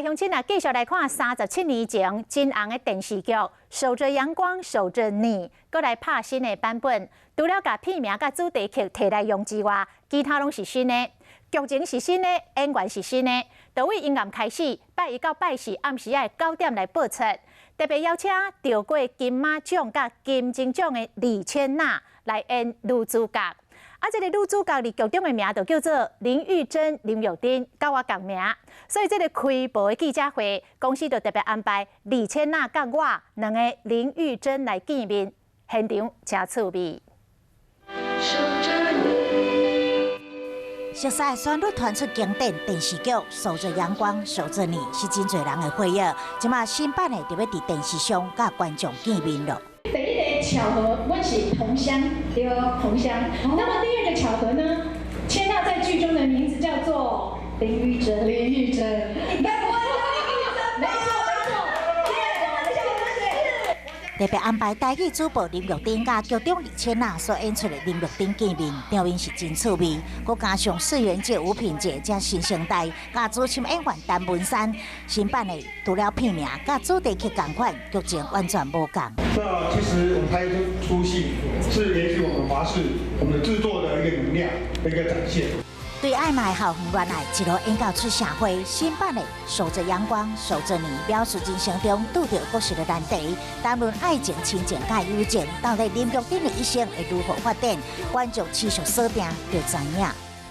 鄉親啊，繼續來看37年前真紅的電視劇《守著陽光守著你》，閣來拍新的版本。除了共片名佮主題曲提來用之外，其他攏是新的，劇情是新的，演員是新的。就對音樂開始，拜一到拜四暗時仔9點來播出。特別邀請得過金馬獎佮金鐘獎的李千娜來演女主角。啊，這個女主角佇劇中的名就叫做林玉珍、林玉珍，佮我仝名。所以這個開播的記者會，公司就特別安排李千娜佮我兩个林玉珍來見面，現場誠趣味。熟悉的旋律傳出經典電視劇《守著陽光守著你》，是真濟人的回憶。這馬新版的就欲佇電視上佮觀眾見面囉。第一个巧合，阮是同鄉，對，同鄉。那麼第二個巧合呢？千娜在劇中的名字叫做林玉珍。林玉珍，沒錯沒錯。特別安排台語主播林玉珍佮劇中李千娜所演出的林玉珍見面，場面是真趣味。閣加上世元界、吳品傑這新生代，佮資深演員陳文山，新版的除了片名佮主題曲仝款，劇情完全無仝。那其實我們拍一齣戲，是延續我們華視我們製作的一個能量的一個展現。對愛嘛會校園戀愛一路演到出社會，新版的《守著陽光守著你》表示人生中拄著各式的難題，談論愛情、親情佮友情，到底林玉珍的一生會如何發展？觀眾持續鎖定就知影。